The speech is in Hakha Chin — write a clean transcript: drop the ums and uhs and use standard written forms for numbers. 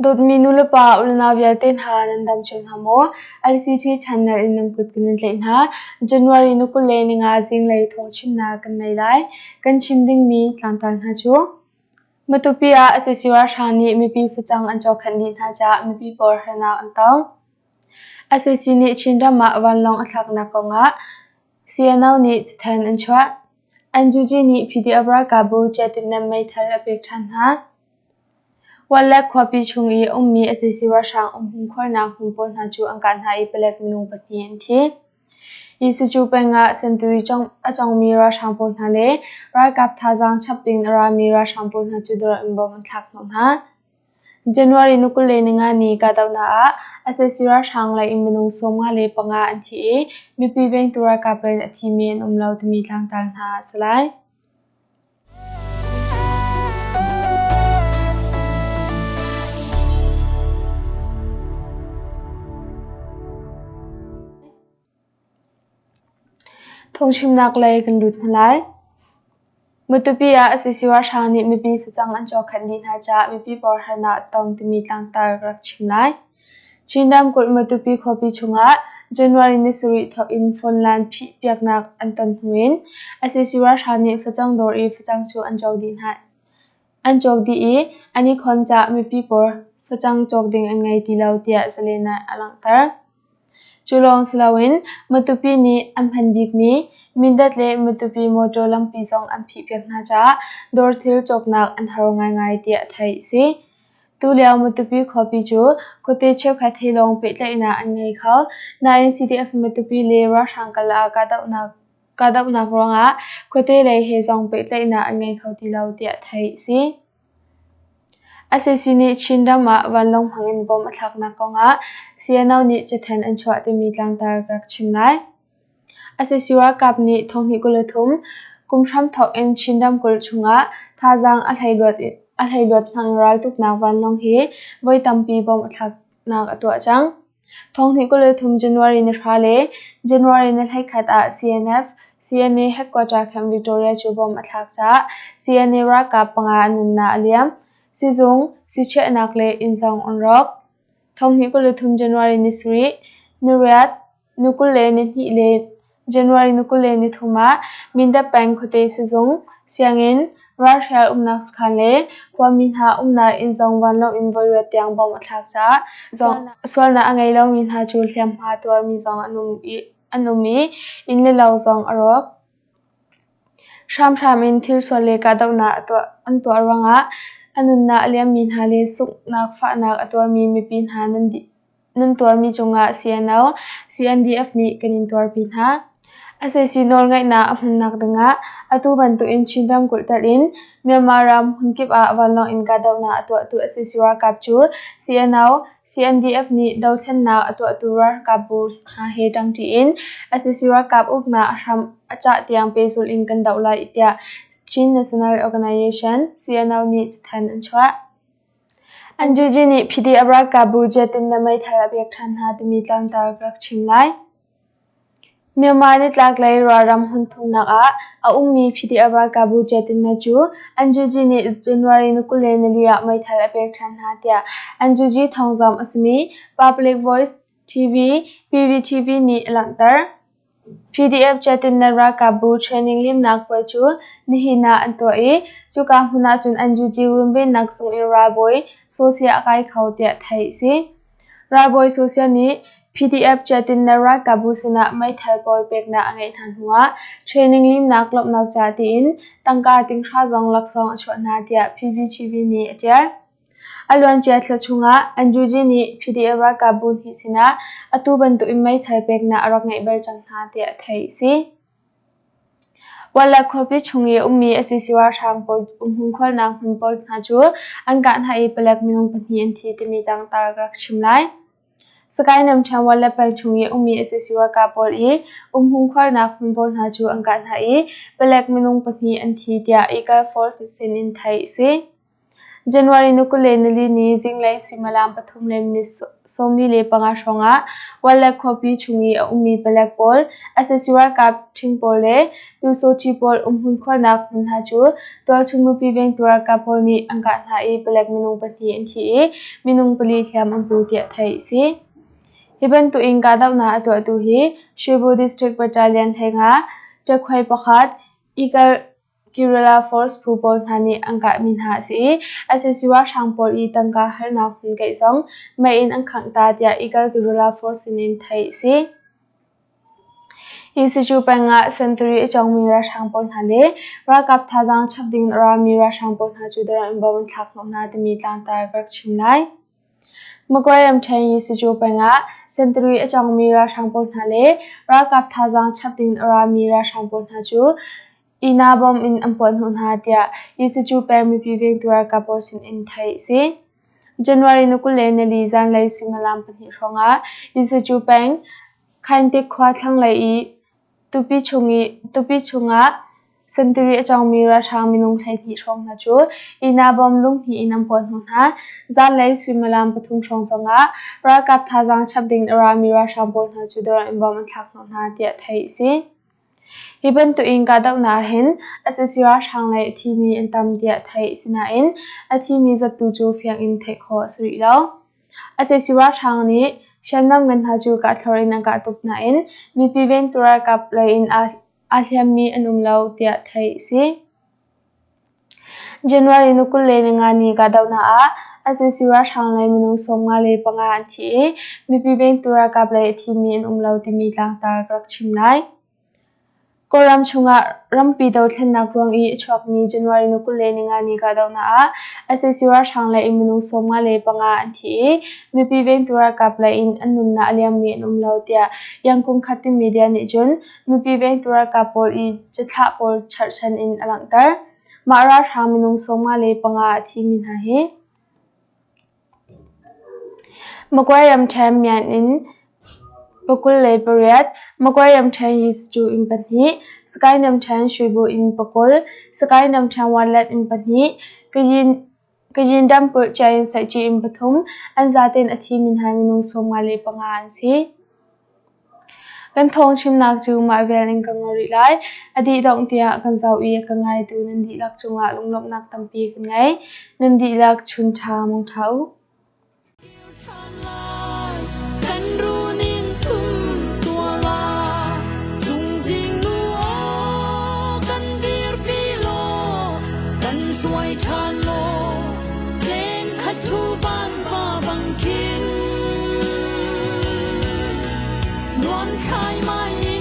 Dawtmi nulepa ulenau vialte hna nan dam cio hna maw? LCT channel in nan kut kan in tlaih hna. January ni 25 zinglei thawngchimnak kan nei lai. Kan chim dingmi tlangtar hna cu Matupi ah sac ralhrang nih mipi facang an cawkhenh dih hna caah mipi pawl harnak an tong. Sac nih Chinram ah vanlawng a thlaknak kongah CNO nih cathanh an chuah. NUG nih PDF ralkapbu Chiatinnem meithal a pek ṭhan hna. Walek khuapi chung i a ummi sac ralhrang umhmun khuarnak hmun pawl hna cu an kah hna i palek minung pahnih an thi. Yisucu peng ah sentari a cawngmi ralhrang pawl hna le ralkap thazaang chap ding a rami ralhrang pawl hna cu dawr in bom an thlak hnawh hna. January ni 25 ni kahdohnak ah sac ralhrang lei in minung 55 an thi i mipi vengtu ralkap lei in a thimi an um lo timi tlangtar hna a si lai. Phungchimnak lei kan lut hna lai. Matupi ah sac ralhrang nih mipi facang an cawkhenh dih hna caah mipi pawl harnak tong timi tlangtar ka rak chim lai. Chin ramkulh Matupi khuapi chungah January ni sarih thawk in phone line phih piaknak an ton hnu in sac ralhrang nih facang dawr i facang cu an cawk dih hna. An cawk dih i an i khon caah mipi pawl facang cawk ding an ngei ti lo tiah Zalen ah a langhter. Cu lawng si loin Matupi nih an hman bikmi Mindat le Matupi mawṭaw lampi zong an phihpiak hna caah dawr thil cawknak an har ngaingai tiah theih a si. Tulio Matupi khuapi cu khuate cheukhat he lawng pehtlaihnak an ngei kho. Nain CDF Matupi le ralhrang kal ah kahdohnak ruangah khuate lei he zong pehtlaihnak an ngei kho ti lo tiah theih a si. Sac nih Chinram ah vanlawng hmangin bom a thlaknak kongah CNO nih cathanh an chuah timi tlangtar ka rak chim lai. Sac ralkap nih thonghnih 23 kum hramthawk in Chin ramkulh chungah thazaang a hleihluat hmang raltuknak vanlawng hi voi tampi bom a thlaknak a tuah cang. Thonghnih 23 January ni hra le January ni 11 ah CNF, CNA headquarter Camp Victoria cu bom a thlak caah CNA ralkap panga an nunnak a liam. Sizung, sichiahnak le inn zong an rawk. Thonghnih 23 January ni sarih, ni riat, ni 22 le January ni 23 ah Mindat peng khuate sizung, sianginn, ralhrial umnak sakhan le khuami hna umnak inn zong vanlawng in voiriat tiang bom a thlak caah sualnak a ngei lomi hna cu hliamhma tuarmi zong an um i inn le lo zong a rawk. Hramhram in thilsual le kahdohnak an tuah ruangah a nunnak a liammi hna le sunghnak fahnak a tuarmi mipi hna nan tuarmi cungah CNO, CNDF nih kan in tuarpi hna. Sac nawlngeihnak a hmunnak dingah atu bantukin Chin ramkulh telh in Myanmar ram hmunkip ah vanlawng in kahdohnak a tuahtu sac ralkap cu CNO, CNDF nih dothlennak a tuahtu ralkapbu hna he ṭangṭi in sac ralkap uknak a hram a cah tiang pehzulh in kan doh lai tiah Chin National Organization, CNO nih cathanh an chuah. NUG nih PDF ralkapbu jet in na meithal a pek ṭhan hna timi tlangtar ka rak chim lai. Myanmar nitlaklei ralram hmun thumnak ah a ummi PDF ralkapbu jet in na cu NUG nih January ni 24 ah meithal a pek ṭhan hna tiah NUG thawngzamh a simi Public Voice TV, PVTV nih a langhter. PDF Chatinna ralkapbu training limnak puai cu nihin ah an tuah i cuka hmun ah cun NUG runvennak zung in ralbawi Sosia a kai kho tiah theih a si. Ralbawi Sosia nih PDF Chatinna ralkapbu sinah meithal pawl peknak a ngeih hna hnuah training limnak lawmhnak ca tiin tangka tinghra zong laksawng a chuah hna tiah PVTV nih a ṭial. A luancia thla chungah NUG nih PDF ralkapbu hnih sinah atu bantukin meithal peknak a rak ngeih bal cang hna tiah theih a si. Walak khuapi chung i ummi sac ralhrang pawl umhmun khualnak hmun pawl hna cu an kah hna i palek minung pahnih an thi timi tlangtar ka rak chim lai. Sakae namṭhiam Wallet peng chung i ummi sac ralkap pawl i umhmun khuarnak hmun pawl hna cu an kah hna i palek minung pahnih an thi tiah Eagle Force sin in theih a si. January ni 24 ni zinglei suimilam pathum le minute 45 hrawngah Wallet khuapi chung i a ummi palek pawl, sac ralkap ṭhing pawl le Pyusawṭi pawl umhmun khuarnak hmun hna cu tualchung mipi vengtu ralkap pawl nih an kah hna i palek minung pahnih an thi i minung pali hliam an pu tiah theih a si. Hi bantuk in kahdohnak a tuahtu hi Shibu District Battalion hleinga ṭekhuai pakhat Eagle Guerrilla Force phu pawl hna nih an kahmi hna a si i sac ralhrang pawl i tangka halnak hmun keih zong mei in an khangh ta tiah Eagle Guerrilla Force sin in theih a si. Hi sicu peng ah sentari a cawngmi ralhrang pawl hna le ralkap thazaang chap ding in a rami ralhrang pawl hna cu daram in bom an thlak hnawh hna timi tlangtar ka rak chim lai. Magway ramṭhen Yisicu peng ah sentari a cawngmi ralhrang pawl hna le ralkap thazaang chap ding in a rami ralhrang pawl hna cu Ina bom in an puahhnawh hna tiah Yisicu peng mipi vengtu ralkap pawl sin in theih a si. January ni 24 zanlei suimilam pahnih hrawngah Yisicu peng Khaintik khua thlanglei i tupi chungah sentari a cawngmi ralhrang minung 12 hrawng hna cu Ina bom lunghnih in an puahhnawh hna. Zanlei suimilam pathum hrawng zongah ralkap thazaang chap ding a rami ralhrang pawl hna cu drone in bom an thlak hnawh hna tiah theih a si. Hi bantuk in kahdohnak ahhin sac ralhrang lei a thimi an tam tiah theih a si nain a thimi zat tu cu fiang in theih khawh a si rih lo. Sac ralhrang nih hriamnam ngan hna cu kahthlor in an kah tuk nain mipi vengtu ralkap lei in aa hliammi an um lo tiah theih a si. January ni 25 ni kahdohnak ah sac ralhrang lei minung 55 an thi i mipi vengtu ralkap lei a thimi an um lo timi tlangtar ka rak chim lai. Kawlram chungah rampi dothlennak ruang i a chuakmi January ni 25 ni kahdohnak ah sac ralhrang lei in minung 55 an thi i mipi vengtu ralkap lei in an nunnak a liammi an um lo tiah Yangon Khatin Media nih cun mipi vengtu ralkap pawl i cithlah pawl cherhchan in a langhter. Mah ralhrang minung 55 a thimi hna hi Magway ramṭhen Myan in 28, Magway ramṭhen Yisacu in pahnih, Sagaing ramṭhen Shwebu in 20, Sagaing ramṭhen Wanlet in pahnih, Kayin ramkulh Chiayin Saihci in pathum, an zaten a thimi hna minung 55 an si. Kan thawngchimnak cu mah vel in ka ngol rih lai. A dih dongh tiah kan zoh i a ka ngaitu nan dihlak cungah lunglawmhnak tampi kan ngei. Nan dihlak chun ṭha mong ṭha u. Kan runin sum tuala cungzing nu aw kan dirpi law kan hruai ṭhan law len khat thu van va bang khin nuam khai mai.